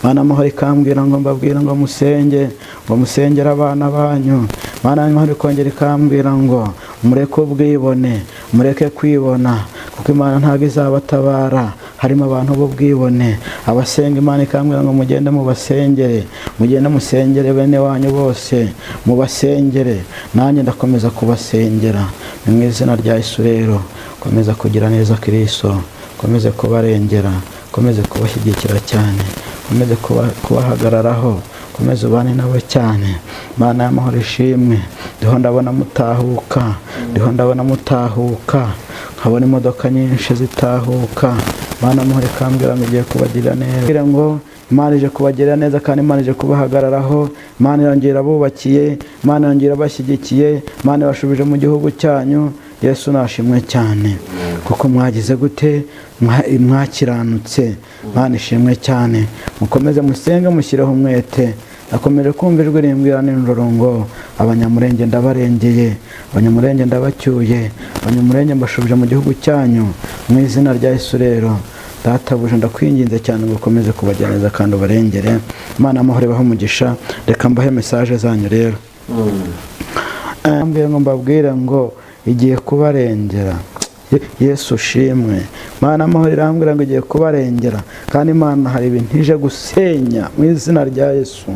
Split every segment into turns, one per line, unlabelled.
Imana amahoro ikambwira ngo mbabwire ngo musenge, ngo musengere abana banyu. Imana y'amahoro ikongera ikambwira ngo mureke ubwibone, mureke kwibona, kuko Imana ntabwo izabatabara. Harimo abantu b'ubwibone. Abasenga Imana ikambwira ngo mugende mubasengere, mugende musengere bene wanyu bose, mubasengere. Nanjye ndakomeza kubasengera. Ni mu izina rya Yesu rero, komeza kugira neza Kristo, komeze kubarengera, komeze kubashyigikira cyane, komeze kubahagararaho, komeze ubane nabo cyane. Imana y'amahoro ishimwe. Ndiho ndabona mutahuka, ndiho ndabona mutahuka, nkabona imodoka nyinshi zitahuka. Imana y'amahoro ikambwira ngo igiye kubagirira neza, ngo Imana ije kubagirira neza, kandi Imana ije kubahagararaho. Imana irongera abubakiye, Imana irongera abashyigikiye, Imana ibashubije mu gihugu cyanyu. Yesu nashimwe cyane, kuko mwagize gute, mwakiranutse. Imana ishimwe cyane. Mukomeze musenge, mushyireho umwete. Nakomeje kumva ijwi rimbwira nijoro ngo Abanyamurenge ndabarengeye, Abanyamurenge ndabacyuye, Abanyamurenge mbashubije mu gihugu cyanyu mu izina rya Yesu. Rero Databuja, ndakwinginze cyane ngo ukomeze kubagira neza kandi ubarengere. Imana amahoro ibahe umugisha. Reka mbahe message zanyu rero. Mbwiye ngo mbabwire ngo igiye kubarengera. Yesu ushimwe. Imana amahoro irambwira ngo igiye kubarengera, kandi Imana hari ibintu ije gusenya mu izina rya Yesu,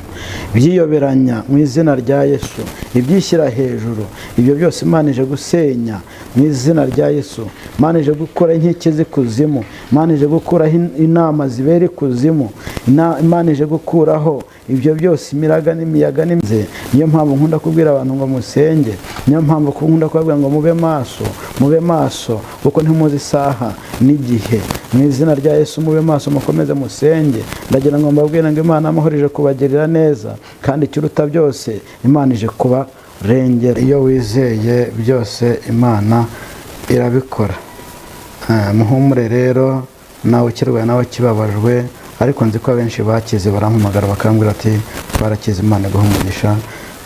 ibyiyoberanya mu izina rya Yesu, ibyishyira hejuru, ibyo byose Imana ije gusenya mu izina rya Yesu. Imana ije gukora inkike z'ikuzimu, Imana ije gukuraho inama zibera ikuzimu, Imana ije gukuraho ibyo byose, imiraga n'imiyaga n'imize. Niyo mpamvu nkunda kubwira abantu ngo musenge, niyo mpamvu nkunda kubabwira ngo mube maso, mube maso, kuko ntimuzi isaha n'igihe. Mu izina rya Yesu mube maso, mukomeze musenge. Ndagira ngo mbabwire ngo Imana amahoro ije kubagirira neza, kandi ikiruta byose Imana ije kubarengera. Iyo wizeye byose Imana irabikora. Muhumure rero, nawe ukirwaye, nawe ukibabajwe, ariko nzi ko abenshi bakize barampamagara bakambwira ati twarakize, Imana iguhe umugisha.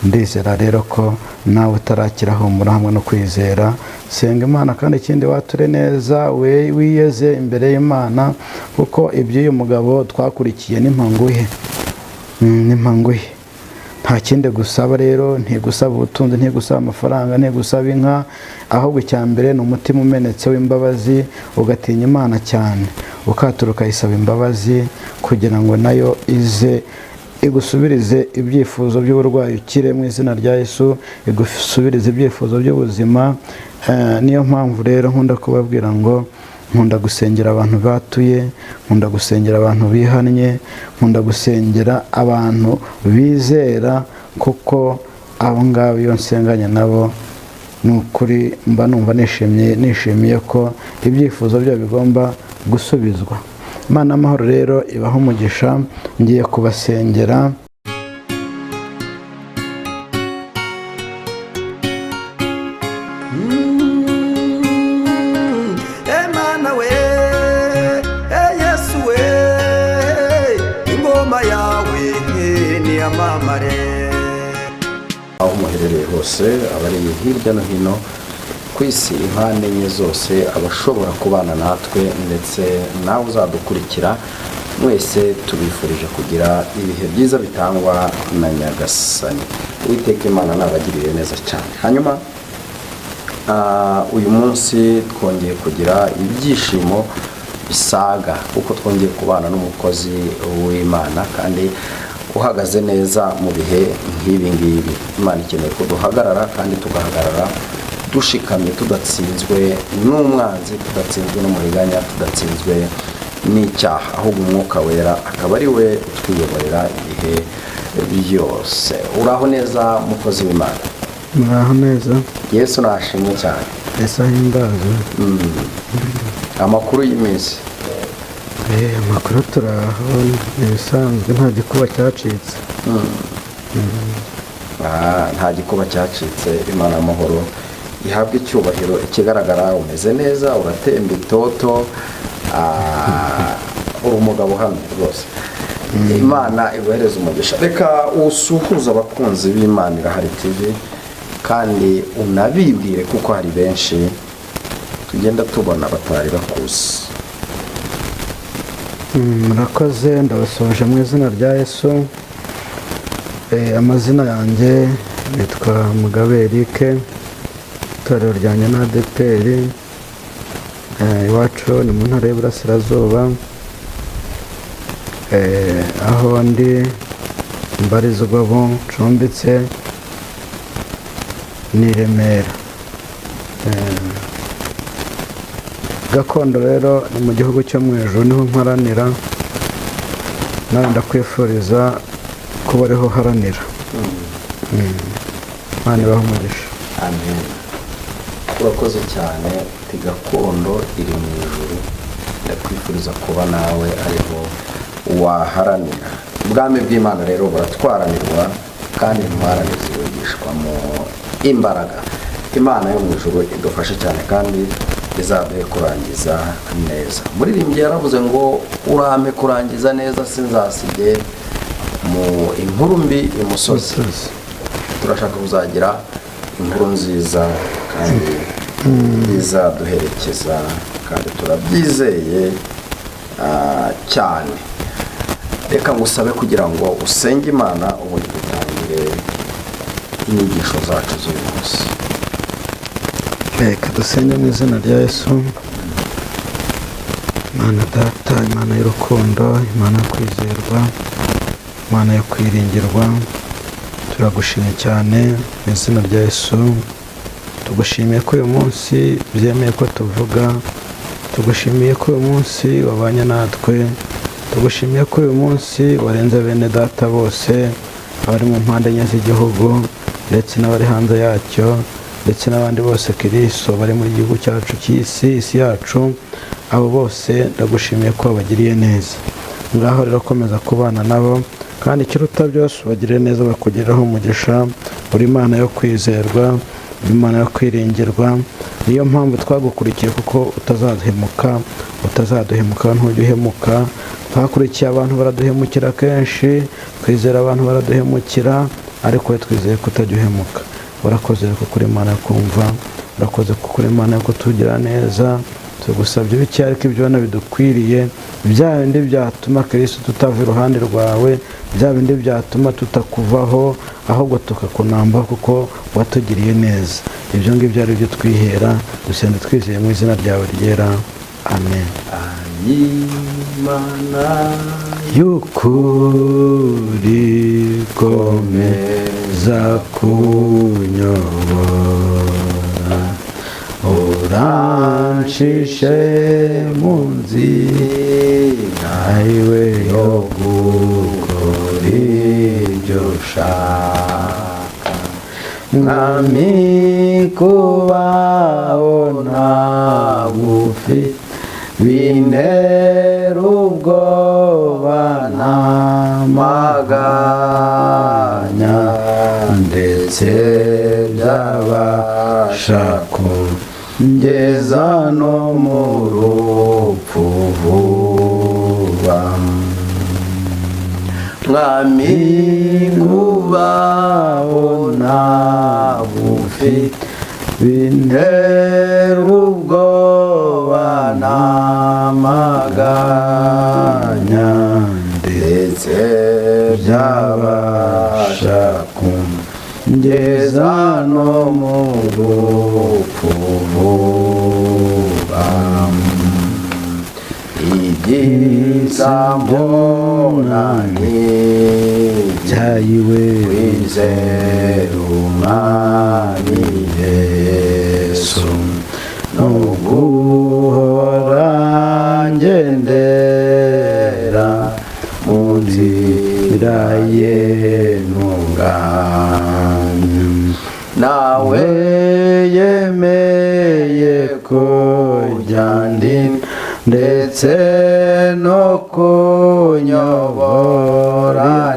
Ndizera rero ko nawe utarakira, humura hamwe no kwizera, senga Imana, kandi ikindi wature neza, wiyeze imbere y'Imana, kuko iby'uyu mugabo twakurikiye n'impanguhe, n'impanguhe. Nta kindi gusaba rero, ntigusaba ubutunzi, ntigusaba amafaranga, ntigusaba inka, ahubwo icya mbere ni umutima umenetse w'imbabazi, ugatinya Imana cyane, ukatura ukayisaba imbabazi kugira ngo nayo ize igusubirize ibyifuzo by'uburwayi ukire mu izina rya Yesu, igusubirize ibyifuzo by'ubuzima. Niyo mpamvu rero nkunda kubabwira ngo nkunda gusengera abantu batuye, nkunda gusengera abantu bihannye, nkunda gusengera abantu bizera, kuko abo ngabo iyo nsenganye nabo ni ukuri mba numva nishimye, nishimiye ko ibyifuzo byabo bigomba gusubizwa. Imana amahoro rero ibahe umugisha. Ngiye kubasengera.
Emana we, Yesu we, ingoma yawe niyamamare.
Aho muherereye hose, abari hirya no hino ku isi, impande enye zose, abashobora kubana natwe ndetse nawe uzadukurikira, mwese tubifurije kugira ibihe byiza bitangwa na Nyagasani Uwiteka. Imana nabagirire neza cyane. Hanyuma uyu munsi twongeye kugira ibyishimo bisaga, kuko twongeye kubana n'umukozi w'Imana kandi uhagaze neza mu bihe nk'ibi ngibi. Imana ikeneye ko duhagarara, kandi tugahagarara dushikamye, tudatsinzwe n'umwanzi, tudatsinzwe n'umuriganya, tudatsinzwe n'icyaha, ahubwo Umwuka Wera akaba ari we utwiyoborera ibihe byose. Uraho neza, mukozi w'Imana?
Muraho neza.
Yesu nashimwe cyane.
Ese ahimbaze.
Amakuru y'iminsi?
Amakuru turaho, ni ibisanzwe, nta gikuba cyacitse.
Nta gikuba cyacitse, Imana amahoro ihabwe icyubahiro. Ikigaragara umeze neza, uratemba itoto, uri umugabo uhamye rwose. Imana iguhereze umugisha. Reka usuhuze abakunzi b'Imana Irahari TV, kandi unabibwire, kuko hari benshi tugenda tubona batari bakuzi.
Murakoze, ndabasoje mu izina rya Yesu. Amazina yanjye nitwa Mugabe Eric, itorero ryanjye na ADEPR, iwacu ni mu ntara y'Iburasirazuba, aho ndi mbarizwa ubu ncumbitse ni i Remera. Gakondo rero ni mu gihugu cyo mu ijuru, niho mparanira, nawe ndakwifuriza kuba ariho uharanira. Imana ibahe umugisha.
Amen. Urakoze cyane. Uti gakondo iri mu ijuru, ndakwifuriza kuba nawe ariho waharanira. Ubwami bw'Imana rero buratwaranirwa, kandi intwarane zibigishwamo imbaraga. Imana yo mu ijuru idufashe cyane kandi izaduhe kurangiza neza. Muririmbyi yaravuze ngo urampe kurangiza neza, sinzasige mu inkuru mbi imusozi.
Musozi.
Turashaka kuzagira inkuru nziza kandi izaduherekeza, kandi turabyizeye cyane. Reka ngusabe kugira ngo usenge Imana, ubundi dutangire inyigisho zacu z'uyu munsi.
Reka dusenge mu izina rya Yesu. Imana Data, Imana y'urukundo, Imana yo kwizerwa, Imana yo kwiringirwa, turagushimye cyane mu izina rya Yesu. Tugushimiye ko uyu munsi byemeye ko tuvuga, tugushimiye ko uyu munsi wabanye natwe, tugushimiye ko uyu munsi warenze bene data bose abari mu mpande enye z'igihugu ndetse n'abari hanze yacyo, ndetse n'abandi bose Kristo bari muri gihugu cyacu cy'isi, isi yacu, abo bose ndagushimiye ko wabagiriye neza. Ngaho rero komeza kubana nabo, kandi ikiruta byose ubagirire neza, bakugiriraho umugisha. Uri Imana yo kwizerwa, uri Imana yo kwiringirwa, niyo mpamvu twagukurikiye, kuko utazaduhemuka, utazaduhemuka, ntujya uhemuka. Twakurikiye abantu baraduhemukira kenshi, twizera abantu baraduhemukira, ariko we twizeye ko utajya uhemuka. Urakoze rero kuko uri Imana yo kumva, urakoze kuko uri Imana yo kutugira neza. Tugusabye bike ariko ibyo ubona bidukwiriye, bya bindi byatuma Kristo tutava iruhande rwawe, bya bindi byatuma tutakuvaho, ahubwo tukakunambaho kuko watugiriye neza. Ibyo ngibyo ari byo twihera, dusenze twizeye mu izina ryawe ryera, amen.
Imana
y'ukuri komeza kunyobora, urancishe mu nzira iwe yo gukora ibyo ushaka. Mwami, kubaho ntagufite bintera ubwoba n'amaganya, ndetse byabasha kungeza no mu rupfu vuba.
Mwami,
kubaho ntagufite bintera ubwoba n'amaganya, ndetse byabasha kungeza no mu rupfu vuba.
Ibyiza mbona ni
byayiwe
kwizera Umwami
Yesu, no guhora ngendera mu nzira ye ntunganye.
Nawe
yemeye kujya ndinda ndetse no kunyobora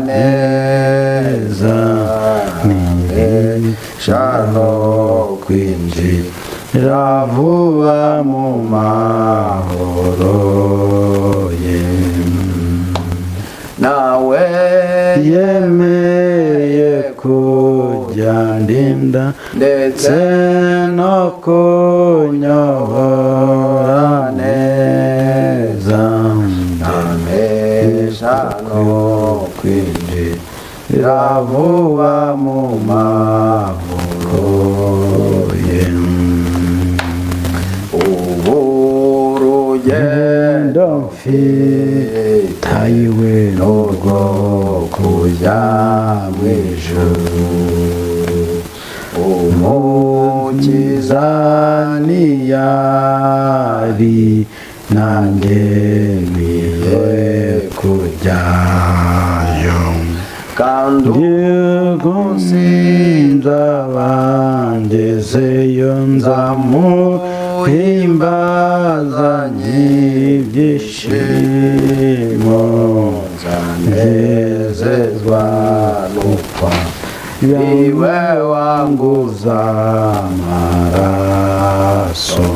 neza, ntibisha no kwinjira vuba mu mahoro ye.
Nawe
yemeye kujya ndinda
ndetse
ndetse no kunyobora neza, Kwinjira vuba mu maboko ye.
Ubu urugendo
Mfitayiwe
n'urwo kujya mu ijuru, Umukiza
niyari, nanjye nkwiye kujyayo.
Kandi
Umunsi nzaba ngezeyo, nzamuhimbazanye ibyishimo,
nzanezezwa
n'ukwa
niwe
wanguza amaraso.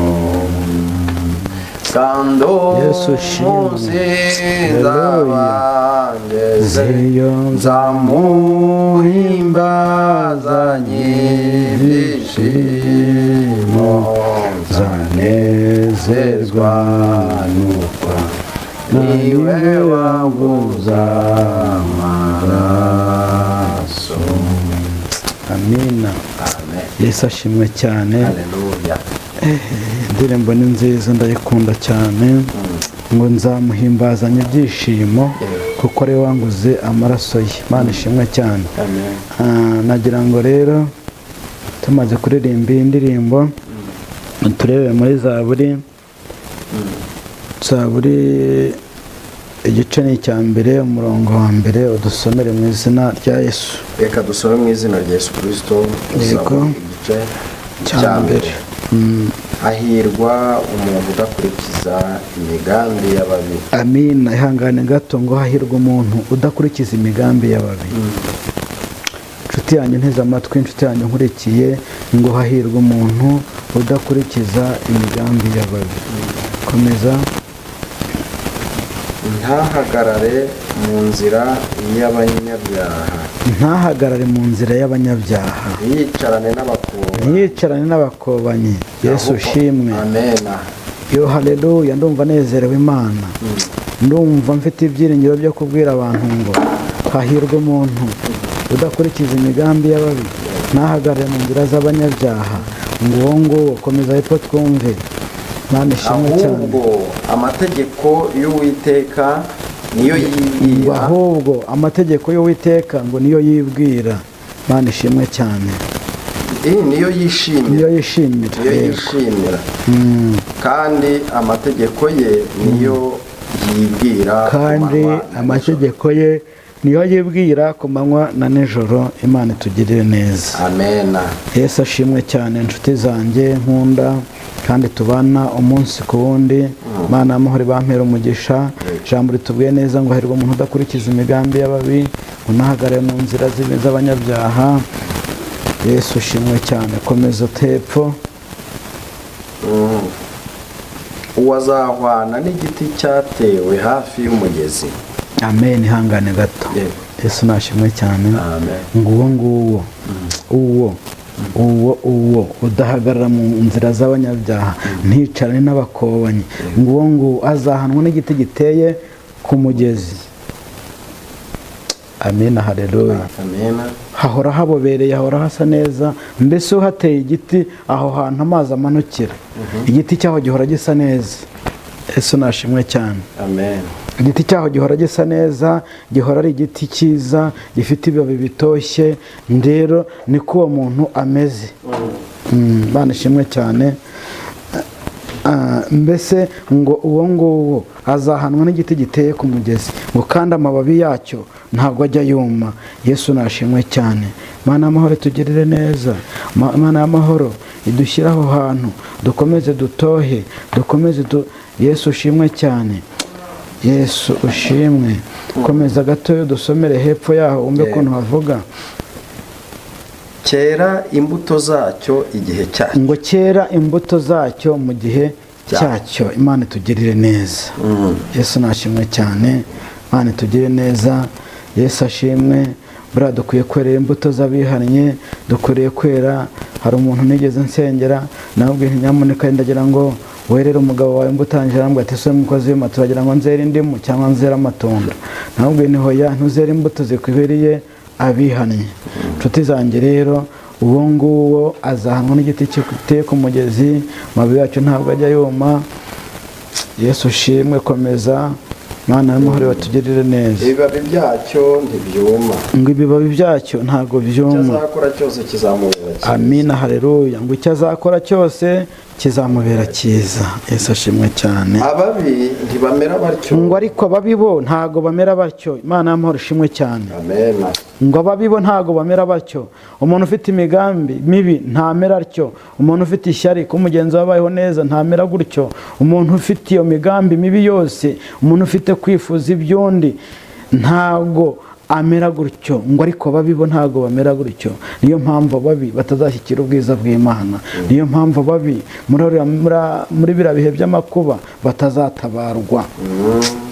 Kandi
Yesu shimwe.
umunsi nzaba ngezeyo,
Zeyo
nzamuhimbazanye ibyishimo,
nzanezezwa n'ukwa
niwe
wanguza amaraso. Amina.
Amen.
Yesu ashimwe cyane.
Haleluya.
Indirimbo ni nziza, ndayikunda cyane, ngo nzamuhimbazanye ibyishimo kuko ariwe wanguze amaraso ye. Imana ishimwe cyane.
Amen.
Nagira ngo rero tumaze kuririmba iyi ndirimbo, turebe muri Zaburi. Zaburi igice ni icya mbere, umurongo wa mbere, udusomere mu izina rya Yesu.
Reka dusome mu izina rya Yesu Kirisito.
Yego.
Igice
Cya
cya
mbere.
mbere. Hahirwa umuntu udakurikiza imigambi y'ababi.
Amina. Ihangane gato. Ngo hahirwa umuntu udakurikiza imigambi y'ababi. Inshuti yanyu nteze amatwi, inshuti yanyu nkurikiye, ngo hahirwa umuntu udakurikiza imigambi y'ababi. Komeza.
Ntahagarare mu nzira y'abanyabyaha.
Ntahagarare mu nzira y'abanyabyaha.
Ntiyicarane n'abakobanyi.
Ntiyicarane n'abakobanyi. Yesu ushimwe.
Amena.
Yo, haleluya! Ndumva nezerewe Imana, ndumva mfite ibyiringiro byo kubwira abantu ngo hahirwa umuntu udakurikiza imigambi y'ababi, ntahagarare mu nzira z'abanyabyaha. Ngo uwo nguwo, komeza hepfo twumve. Imana ishimwe cyane.
Ahubwo amategeko y'Uwiteka niyo
Ngo
yibwira.
ahubwo amategeko y'Uwiteka ngo niyo yibwira. Imana ishimwe cyane.
Niyo yishimira.
Niyo yishimira.
Niyo
Yego.
yishimira, kandi amategeko ye niyo yibwira ku
Kandi
manywa na nijoro.
amategeko ye niyo yibwira ku manywa na nijoro. Imana itugirire neza.
Amena.
Yesu ashimwe cyane. Inshuti zanjye nkunda kandi tubana umunsi ku wundi, Imana y'amahoro bampera umugisha. Ijambo ritubwiye neza ngo hahirwa umuntu udakurikiza imigambi y'ababi, unahagarare mu nzira z'abanyabyaha. Yesu ushimwe cyane. Komeza hepfo.
Uwo azahwana n'igiti cyatewe hafi y'umugezi.
Amen. Ihangane gato.
Yego.
Yesu nashimwe cyane.
Amen.
Nguwo, nguwo, uwo uwo uwo udahagarara mu nzira z'abanyabyaha, nticarane n'abakobanyi, nguwo nguwo azahanwa n'igiti giteye ku mugezi. Amina, haleluya.
Amena.
Hahora habobereye, hahora hasa neza. Mbese uhateye igiti aho hantu amazi amanukira, igiti cyaho gihora gisa neza. Yesu nashimwe cyane.
Amen.
Igiti cyaho gihora gisa neza, gihora ari igiti cyiza gifite ibibabi bitoshye. Rero niko uwo muntu ameze. Imana ishimwe cyane. Mbese ngo uwo nguwo azahanwa n'igiti giteye ku mugezi, ngo kandi amababi yacyo ntabwo ajya yuma. Yesu nashimwe cyane. Imana y'amahoro tugirire neza. Imana y'amahoro idushyire aho hantu, dukomeze dutohe, dukomeze Yesu ushimwe cyane, Yesu ushimwe. Komeza gatoya dusomere hepfo yaho, wumve ukuntu havuga.
Cyera imbuto zacyo igihe cyacyo.
Ngo cyera imbuto zacyo mu gihe cyacyo. Imana itugirire neza. Yesu nashimwe cyane. Imana itugirire neza. Yesu ashimwe. Buriya dukwiye kwera imbuto z'abihannye, dukwiriye kwera. Hari umuntu nigeze nsengera, nawe nyamuneka ndagira ngo Werera umugabo wawe imbuto. Arangije arambwira ati: "Ese mukozi w'Imana, turagira ngo nzere indimu cyangwa nzere amatunda?" Namubwiye nti: "Hoya, ntuzere imbuto zikwiriye abihannye." Inshuti zanjye rero, uwo nguwo azahanwa n'igiti giteye ku mugezi, amababi yacyo ntabwo ajya yuma. Yesu ushimwe. Komeza, Mwana y'amahoro, batugirire neza.
Ibibabi byacyo ntibyuma.
Ngo ibibabi byacyo ntabwo
Icyo
byuma.
azakora cyose kizamubera cyiza.
Amina, haleluya. Ngo icyo azakora cyose kizamubera cyiza. Yesu ashimwe cyane.
Ababi ntibamera batyo.
Ngo ariko ababi bo ntabwo bamera batyo. Imana y'amahoro ishimwe cyane.
Amen.
Ngo ababi bo ntabwo bamera batyo. Umuntu ufite imigambi mibi ntamera atyo. Umuntu ufite ishyari ko mugenzi we abayeho neza ntamera gutyo. Umuntu ufite iyo migambi mibi yose, umuntu ufite kwifuza iby'undi, ntabwo amera gutyo. Ngo ariko ababi bo ntabwo bamera gutyo. Niyo mpamvu ababi batazashyikira ubwiza bw'Imana. Niyo mpamvu ababi muri biriya bihe by'amakuba batazatabarwa.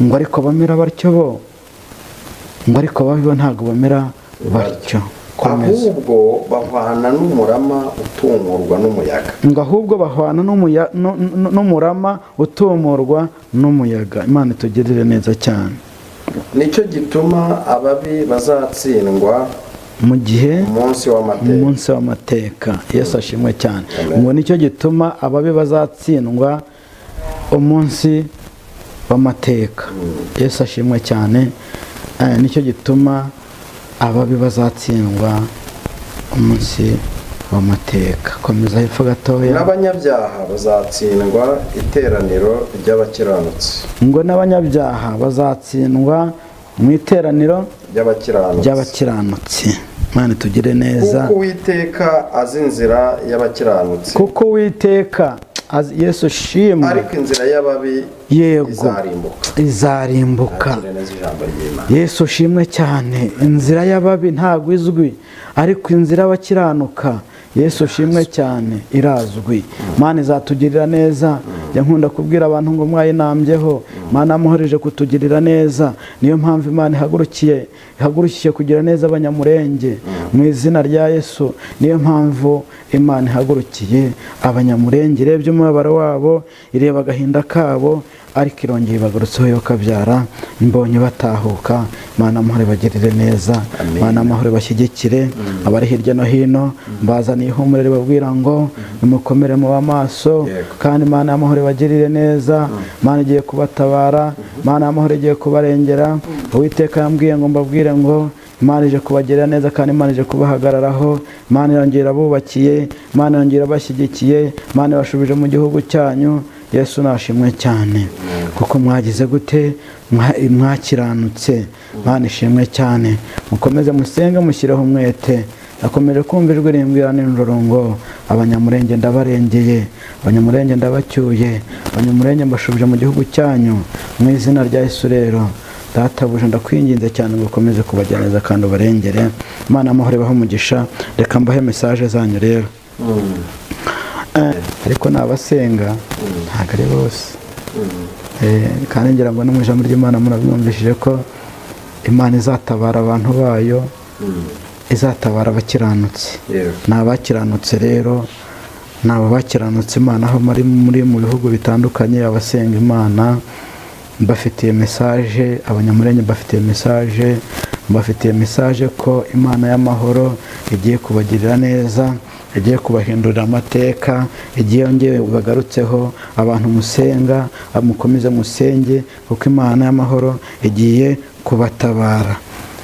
Ngo ariko bamera batyo bo, ngo ariko ababi bo ntabwo bamera batyo. Komeza.
Ahubwo bahwana n'umurama utumurwa n'umuyaga.
Ngo ahubwo bahwana n'umurama utumurwa n'umuyaga. Imana itugirire neza cyane.
Nicyo gituma ababi bazatsindwa
mu gihe
umunsi w'amateka.
Umunsi w'amateka. Yesu ashimwe cyane.
Amen.
Ngo nicyo gituma ababi bazatsindwa umunsi w'amateka. Yesu ashimwe cyane. Nicyo gituma ababi bazatsindwa umunsi w'amateka. Komeza hepfo gatoya.
N'abanyabyaha bazatsindwa iteraniro ry'abakiranutsi.
Ngo n'abanyabyaha bazatsindwa mu iteraniro
ry'abakiranutsi.
Ry'abakiranutsi. Imana itugire neza.
Kuko Uwiteka azi inzira y'abakiranutsi,
Kuko Uwiteka Yesu shimwe.
ariko inzira y'ababi izarimbuka.
Izarimbuka.
Nakire neza ijambo ry'Imana.
Yesu ushimwe cyane. Inzira y'ababi ntabwo izwi, ariko inzira y'abakiranuka, Yesu ushimwe cyane, irazwi. Imana izatugirira neza. Njya nkunda kubwira abantu ngo mwayinambyeho. Imana yamuhoreje kutugirira neza. Niyo mpamvu Imana ihagurukiye kugira neza Abanyamurenge mu izina rya Yesu. Niyo mpamvu Imana ihagurukiye Abanyamurenge, irebye umubabaro wabo, ireba agahinda kabo, ariko irongeye ibagarutseho yo kabyara. Mbonye batahuka. Imana amahoro ibagirire neza.
Amen.
Imana amahoro bashyigikire abari hirya no hino. Mbazaniye ihumure ribabwira ngo nimukomere mu amaso. Kandi Imana y'amahoro ibagirire neza. Imana igiye kubatabara, Imana y'amahoro igiye kubarengera. Uwiteka yambwiye ngo mbabwire ngo Imana ije kubagirira neza, kandi Imana ije kubahagararaho. Imana irongera abubakiye, Imana irongera abashyigikiye, Imana ibashubije mu gihugu cyanyu. Yesu nashimwe cyane, kuko mwagize gute? Mwakiranutse. Imana ishimwe cyane. Mukomeze musenge, mushyireho umwete. Nakomeje kumva ijwi rimbwira nijoro ngo: "Abanyamurenge ndabarengeye, Abanyamurenge ndabacyuye, Abanyamurenge mbashubije mu gihugu cyanyu mu izina rya Yesu." Rero Databuja, ndakwinginze cyane ngo ukomeze kubagira neza kandi ubarengere. Imana amahoro ibahe umugisha. Reka mbahe message zanyu rero. Ariko ni abasenga, ntabwo ari bose. Kandi ngira ngo no mu ijambo ry'Imana murabyumvishije ko Imana izatabara abantu bayo, izatabara abakiranutsi. Ni abakiranutse rero, ni abo bakiranutse Imana aho muri mu bihugu bitandukanye, abasenga Imana mbafitiye message. Abanyamurenge mbafitiye message, mbafitiye message ko Imana y'amahoro igiye kubagirira neza, igiye kubahindurira amateka, igiye yongeye bagarutseho. Abantu musenga, mukomeze musenge, kuko Imana y'amahoro igiye kubatabara.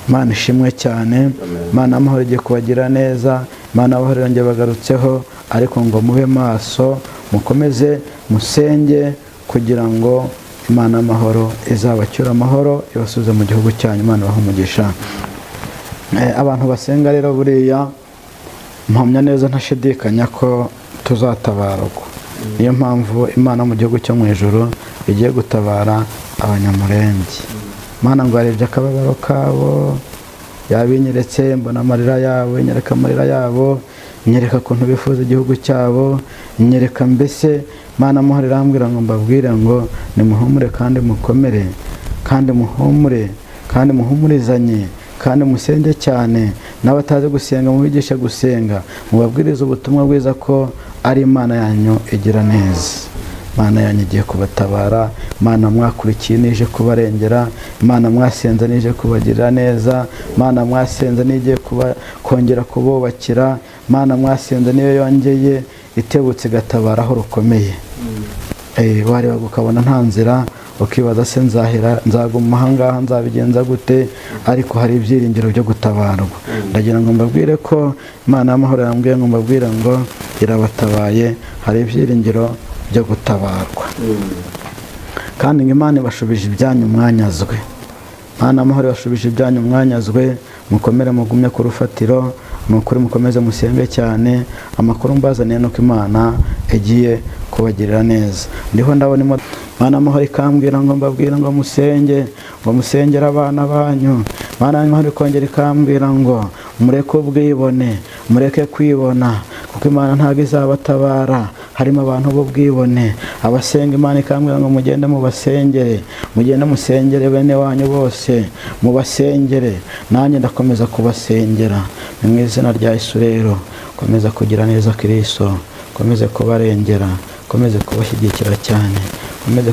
Imana ishimwe cyane. Imana y'amahoro igiye kubagira neza, Imana y'amahoro yongeye bagarutseho. Ariko ngo mube maso, mukomeze musenge kugira ngo Imana y'amahoro izabacyure amahoro, ibasubize mu gihugu cyanyu. Imana ibahe umugisha. Abantu basenga rero, buriya mpamya neza ntashidikanya ko tuzatabarwa. Niyo mpamvu Imana mu gihugu cyo mu ijuru igiye gutabara Abanyamurenge. Imana ngo yarebye akababaro kabo, yabinyeretse, mbona amarira yabo, inyereka amarira yabo, inyereka ukuntu bifuza igihugu cyabo, inyereka mbese. Imana amahoro irambwira ngo mbabwire ngo nimuhumure kandi mukomere, kandi muhumure, kandi muhumurizanye, kandi musenge cyane. N'abatazi gusenga mubigishe gusenga, mubabwirize ubutumwa bwiza ko ari Imana yanyu igira neza. Imana yanyu igiye kubatabara. Imana mwakurikiye nije kubarengera. Imana mwasenze nije kubagirira neza. Imana mwasenze nigiye kongera kububakira. Imana mwasenze niyo yongeye itebutse igatabara aho rukomeye. Wareba ukabona nta nzira, ukibaza se nzahera, nzaguma aha ngaha, nzabigenza gute? Ariko hari ibyiringiro byo gutabarwa. Ndagira ngo mbabwire ko Imana y'amahoro yambwiye ngo mbabwire ngo irabatabaye, hari ibyiringiro byo gutabarwa. Kandi ngo Imana ibashubije ibyanyu mwanyazwe. Imana y'amahoro ibashubije ibyanyu mwanyazwe. Mukomere, mugumye ku rufatiro, ni ukuri mukomeze musenge cyane. Amakuru mbazaniye nuko Imana igiye kubagirira neza. Ndiho ndabona Imana y'amahoro ikambwira ngo mbabwire ngo musenge, ngo musengere abana banyu. Imana y'amahoro ikongera ikambwira ngo mureke ubwibone, mureke kwibona, kuko Imana ntabwo izabatabara. Harimo abantu b'ubwibone. Abasenga Imana ikambwira ngo mugende mubasengere, mugende musengere bene wanyu bose, mubasengere. Nanjye ndakomeza kubasengera. Ni mu izina rya Yesu rero, komeza kugira neza Kristo, komeze kubarengera, komeze kubashyigikira cyane, komeze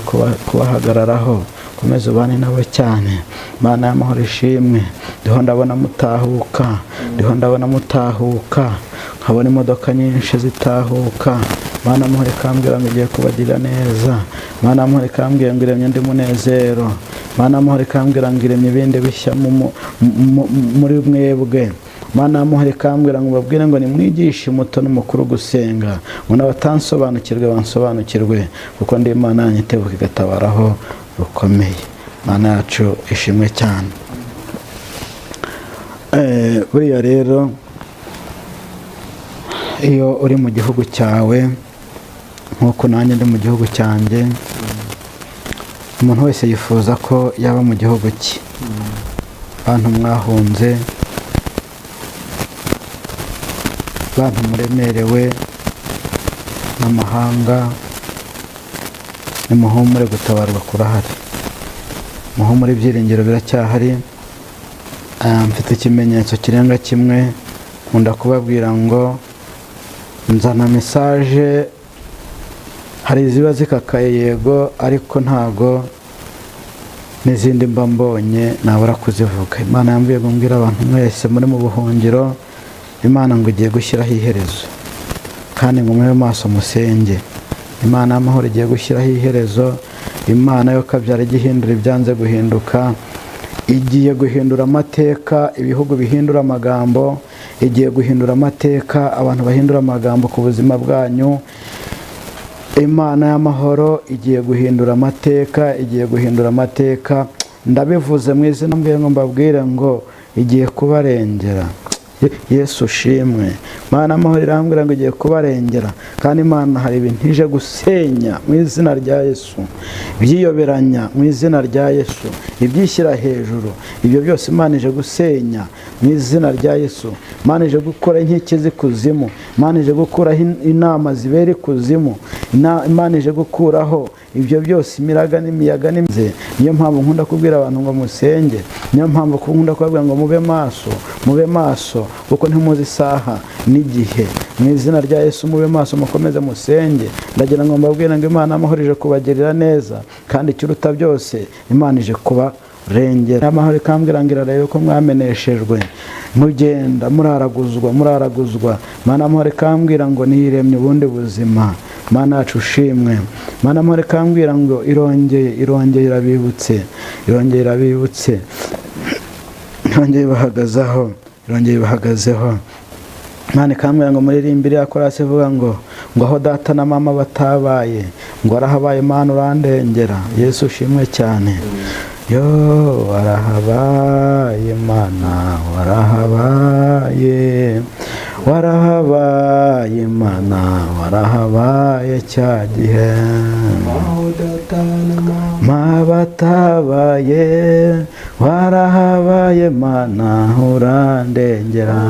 kubahagararaho, komeze ubane nabo cyane. Imana y'amahoro ishimwe. Ndiho ndabona mutahuka, ndiho ndabona mutahuka, nkabona imodoka nyinshi zitahuka. Imana y'amahoro ikambwira ngo igiye kubagirira neza. Imana y'amahoro ikambwira ngo iremye undi munezero. Imana y'amahoro ikambwira ngo iremye ibindi bishya muri mwebwe. Imana y'amahoro ikambwira ngo babwire ngo nimwigishe umuto n'umukuru gusenga, ngo n'abatansobanukirwe bansobanukirwe, kuko ndi Imana yanyu itebuka igatabaraho rukomeye. Imana yacu ishimwe cyane. Buriya rero iyo uri mu gihugu cyawe, nk'uko nanjye ndi mu gihugu cyanjye, umuntu wese yifuza ko yaba mu gihugu cye. Bantu mwahunze, bantu muremerewe n'amahanga, nimuhumure, gutabarwa kurahari, muhumure, ibyiringiro biracyahari. Mfite ikimenyetso kirenga kimwe. Nkunda kubabwira ngo nzana message, hari iziba zikakaye yego, ariko ntago n'izindi mba mbonye nabura kuzivuga. Imana yambwiye ngo mbwire abantu mwese muri mu buhungiro, Imana ngo igiye gushyiraho iherezo, kandi ngo mube maso musenge. Imana y'amahoro igiye gushyiraho iherezo. Imana yo kabyara igihindura ibyanze guhinduka, igiye guhindura amateka, ibihugu bihindura amagambo, igiye guhindura amateka, abantu bahindura amagambo ku buzima bwanyu. Imana y'amahoro igiye guhindura amateka, igiye guhindura amateka. Ndabivuze mu izina mbwiye ngo mbabwire ngo igiye kubarengera. Yesu ushimwe. Imana y'amahoro irambwira ngo igiye kubarengera, kandi Imana hari ibintu ije gusenya mu izina rya Yesu, ibyiyoberanya mu izina rya Yesu, ibyishyira hejuru, ibyo byose Imana ije gusenya mu izina rya Yesu. Imana ije gukora inkike z'ikuzimu, Imana ije gukuraho inama zibera ikuzimu, Imana ije gukuraho ibyo byose, imiraga n'imiyaga n'imize. Niyo mpamvu nkunda kubwira abantu ngo musenge, niyo mpamvu nkunda kubabwira ngo mube maso, mube maso, kuko ntimuzi isaha n'igihe. Mu izina rya Yesu mube maso, mukomeze musenge. Ndagira ngo mbabwire ngo Imana y'amahoro ije kubagirira neza, kandi ikiruta byose Imana ije kubarengera. Amahoro ikambwira ngo irarebe ko mwameneshejwe, mugenda muraraguzwa, muraraguzwa. Imana y'amahoro ikambwira ngo niyiremye ubundi buzima. Imana yacu ushimwe. Imana y'amahoro ikambwira ngo irongeye, irongeye irabibutse, irongeye irabibutse, irongeye ibahagazeho, irongeye ibahagazeho. Imana ikambwira ngo muririmbire ya korasi ivuga ngo aho data na mama batabaye, ngo arahabaye, Imana urandengera. Yesu ushimwe cyane. Yo warahabaye Imana, warahabaye, warahabaye Imana, warahabaye cya gihe ma batabaye, warahabaye Imana urandengera.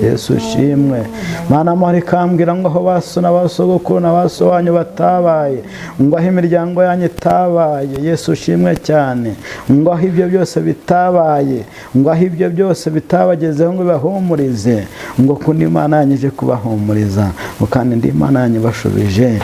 Yesu ushimwe. Imana amahoro ikambwira ngo aho baso na basogokuru na baso wanyu batabaye, ngo aho imiryango yanyu itabaye, Yesu ushimwe cyane, ngo aho ibyo byose bitabaye, ngo aho ibyo byose bitabagezeho ngo bibahumurize, ngo kundi Imana yanyu ije kubahumuriza, ngo kandi ndi Imana yanyu ibashubije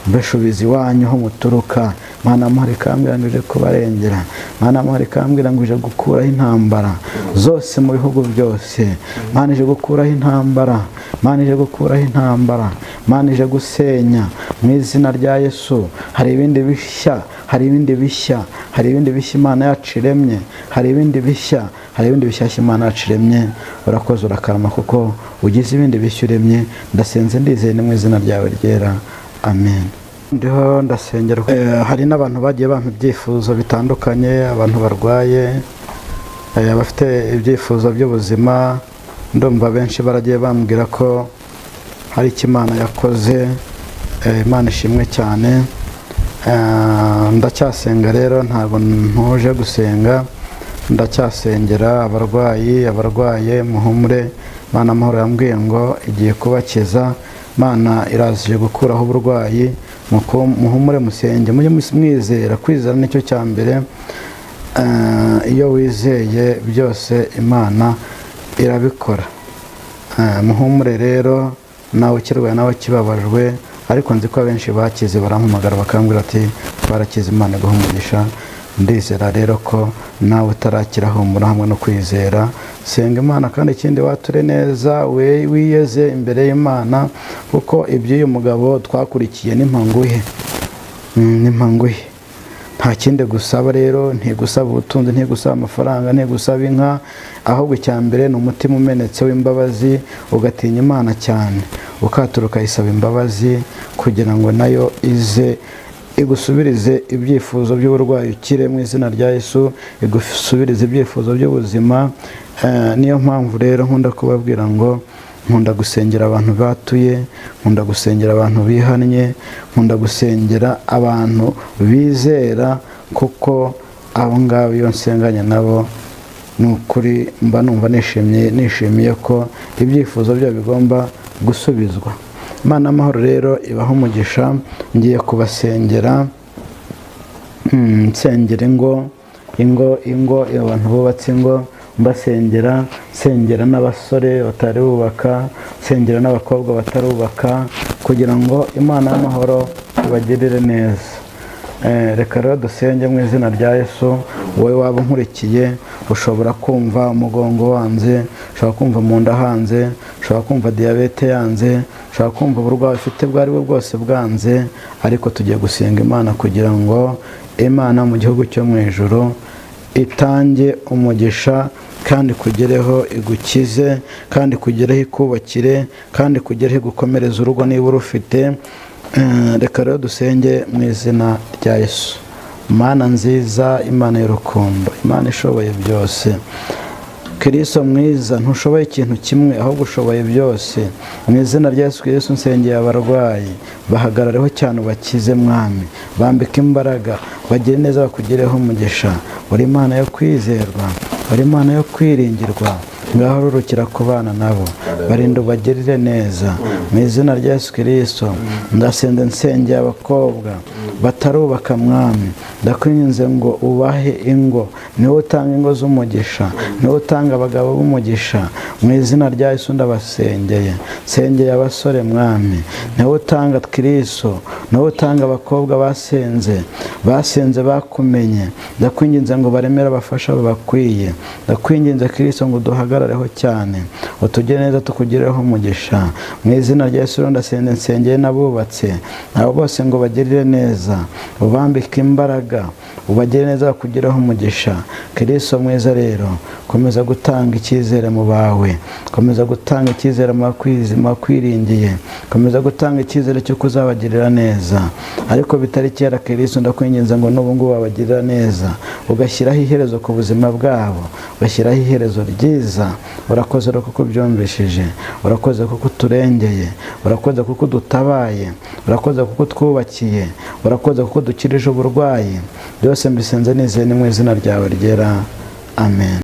Mbashubiza iwanyu aho muturuka. Mana amahoro ikambwira ngo ije kubarengera. Mana amahoro ikambwira ngo ije gukuraho intambara zose mu bihugu byose. Mana ije gukuraho intambara, Mana ije gukuraho intambara, Mana ije gusenya mu izina rya Yesu. Hari ibindi bishya, hari ibindi bishya, hari ibindi bishya Imana yacu iremye, hari ibindi bishya, hari ibindi bishyashya Imana yacu iremye. Urakoze, urakarama kuko ugize ibindi bishya uremye. Ndasenze ndizeye ni mu izina ryawe ryera, amen. Ndiho ndasengera. Hari n'abantu bagiye bampa ibyifuzo bitandukanye, abantu barwaye, abafite ibyifuzo by'ubuzima. Ndumva benshi baragiye bambwira ko hari icyo Imana yakoze. Imana ishimwe cyane. Ndacyasenga rero, ntabwo ntuje gusenga, ndacyasengera abarwayi, abarwaye muhumure. Imana amahoro yambwiye ngo igiye kubakiza. Imana irazije gukuraho uburwayi. Muhumure, musenge, mujye mwizera. Kwizera nicyo cya mbere. Iyo wizeye byose Imana irabikora. Muhumure rero, nawe ukirwaye, nawe ukibabajwe, ariko nzi ko abenshi bakize barampamagara bakambwira ati twarakize, Imana iguhe umugisha. Ndizera rero ko nawe utarakira, humura hamwe no kwizera, senga Imana. Kandi ikindi, wature neza, wiyeze imbere y'Imana, kuko iby'uyu mugabo twakurikiye n'impanguhe, n'impanguhe. Nta kindi gusaba rero, ntigusaba ubutunzi, ntigusaba amafaranga, ntigusaba inka, ahubwo icya mbere ni umutima umenetse w'imbabazi, ugatinya Imana cyane, ukatura ukayisaba imbabazi kugira ngo nayo ize igusubirize ibyifuzo by'uburwayi ukire mu izina rya Yesu, igusubirize ibyifuzo by'ubuzima. Niyo mpamvu rero nkunda kubabwira ngo nkunda gusengera abantu batuye, nkunda gusengera abantu bihannye, nkunda gusengera abantu bizera, kuko abo ngabo iyo nsenganye nabo ni ukuri mba numva nishimye, nishimiye ko ibyifuzo byabo bigomba gusubizwa. Imana amahoro rero ibahe umugisha. Ngiye kubasengera, nsengera ingo, ingo, ingo, abantu bubatse ingo mbasengera, nsengera n'abasore batari bubaka, nsengera n'abakobwa batarubaka, kugira ngo Imana y'amahoro ibagirire neza. Reka rero dusenge mu izina rya Yesu. Wowe waba unkurikiye, ushobora kumva umugongo wanze, ushobora kumva mu nda hanze, ushobora kumva diyabete yanze, ushobora kumva uburwayi ufite ubwo ari bwo bwose bwanze, ariko tugiye gusenga Imana kugira ngo Imana mu gihugu cyo mu ijuru itange umugisha, kandi kugereho igukize, kandi kugereho ikubakire, kandi kugereho igukomereze urugo niba urufite. Reka rero dusenge mu izina rya Yesu. Mana nziza, Imana y'urukundo, Imana ishoboye byose, Kristo mwiza, ntushoboye ikintu kimwe ahubwo ushoboye byose. Mu izina rya Yesu Kristo nsengeye abarwayi, bahagarareho cyane ubakize Mwami, bambike imbaraga, bagire neza, bakugireho umugisha. Uri Imana yo kwizerwa, uri Imana yo kwiringirwa, ngaho rurukira ku bana nabo, barinda ubagirire neza. Mu izina rya Yesu Kristo ndasenze, nsengeye abakobwa batarubaka Mwami, ndakwinginze ngo ubahe ingo, niwe utanga ingo z'umugisha, niwe utanga abagabo b'umugisha. Mu izina rya Yesu ndabasengeye, nsengeye abasore Mwami, niwe utanga Kristo, niwe utanga abakobwa basenze, basenze bakumenye, ndakwinginze ngo baremere abafasha babakwiye. Ndakwinginze Kristo ngo uduhagarareho cyane, utugire neza, tukugireho umugisha. Mu izina rya Yesu ndasenze, nsengeye n'abubatse, abo bose ngo bagirire neza, ubambike imbaraga, ubagire neza, bakugireho umugisha. Kristo mwiza rero, komeza gutanga icyizere mu bawe, komeza gutanga icyizere mu bakwiringiye, komeza gutanga icyizere cyo kuzabagirira neza, ariko bitari kera. Kristo ndakwinginze ngo n'ubu ngubu babagirira neza, ugashyiraho iherezo ku buzima bwabo, ugashyiraho iherezo ryiza. Urakoze rero kuko ubyumvishije, urakoze kuko uturengeye, urakoze kuko udutabaye, urakoze kuko utwubakiye, urakoze kuko udukirije uburwayi. Byose mbisenze nizeye ni mu izina ryawe ryera, amen.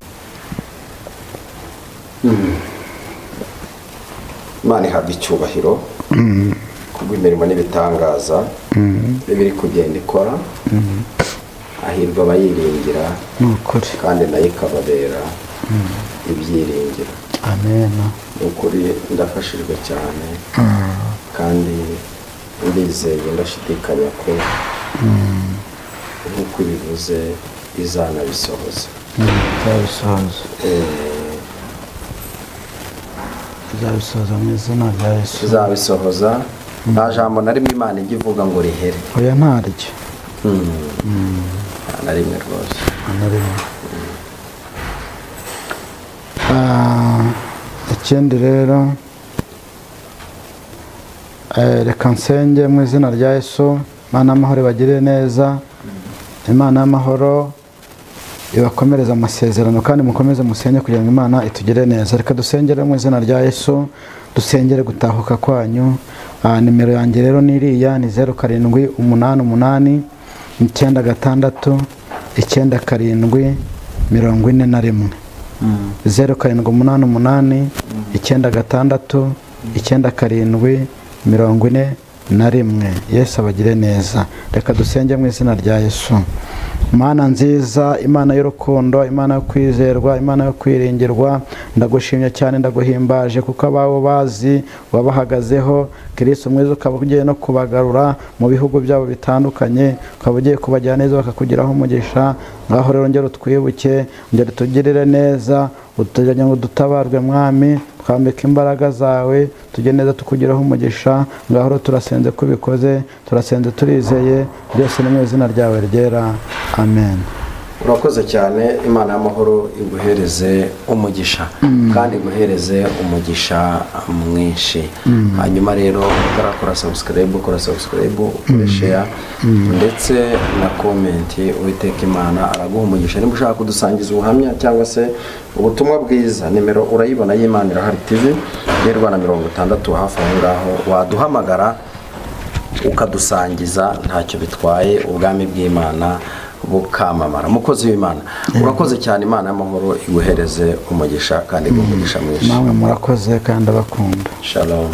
Imana ihabwa icyubahiro kubw'imirimo n'ibitangaza biri kugenda ikora. Hahirwa abayiringira,
Ni ukuri.
kandi nayo ikababera ibyiringiro.
Amen.
Ni ukuri ndafashijwe cyane, kandi Ndizeye ndashidikanya ko nk'uko ibivuze izanabisohoza.
Izabisohoza. Izabisohoza mu izina rya Yesu.
Izabisohoza. Nta jambo na rimwe Imana ijya ivuga ngo rihere.
Oya, ntaryo.
Nta na rimwe rwose.
Nta na rimwe. Ikindi rero, reka nsenge mu izina rya Yesu. Imana y'amahoro ibagirire neza. Imana y'amahoro ibakomereze amasezerano, kandi mukomeze musenge kugira ngo Imana itugire neza. Reka dusengere mu izina rya Yesu, dusengere gutahuka kwanyu. Nimero yanjye rero ni iriya, ni 0788 96 97 41, 0788 96 97 41. Yesu abagire neza. Reka dusenge mu izina rya Yesu. Mana nziza, Imana y'urukundo, Imana yo kwizerwa, Imana yo kwiringirwa, ndagushimye cyane, ndaguhimbaje, kuko abawe bazi wabahagazeho. Kristo mwiza, ukaba ugiye no kubagarura mu bihugu byabo bitandukanye, ukaba ugiye kubajyana neza bakakugiraho umugisha. Ngaho rero ngera utwibuke, ngera utugirire neza, utujyanye ngo dutabarwe Mwami, twambike imbaraga zawe, tujye neza tukugiraho umugisha. Ngaho rero turasenze ko ubikoze, turasenze turizeye, byose ni mu izina ryawe ryera, amen.
Urakoze cyane. Imana y'amahoro iguhereze umugisha kandi iguhereze umugisha mwinshi. Hanyuma rero utarakora subscribe, ukora subscribe, ukore share ndetse na comment. Uwiteka Imana araguha umugisha. Niba ushaka kudusangiza ubuhamya cyangwa se ubutumwa bwiza, nimero urayibona y'Imana Irahari TV Rwanda 60 hafi aho ngaho, waduhamagara ukadusangiza, ntacyo bitwaye, ubwami bw'Imana bukamamara. Mukozi w'Imana, urakoze cyane. Imana y'amahoro iguhereze umugisha kandi iguhe umugisha mwinshi.
Namwe murakoze kandi abakunda.
Shalom.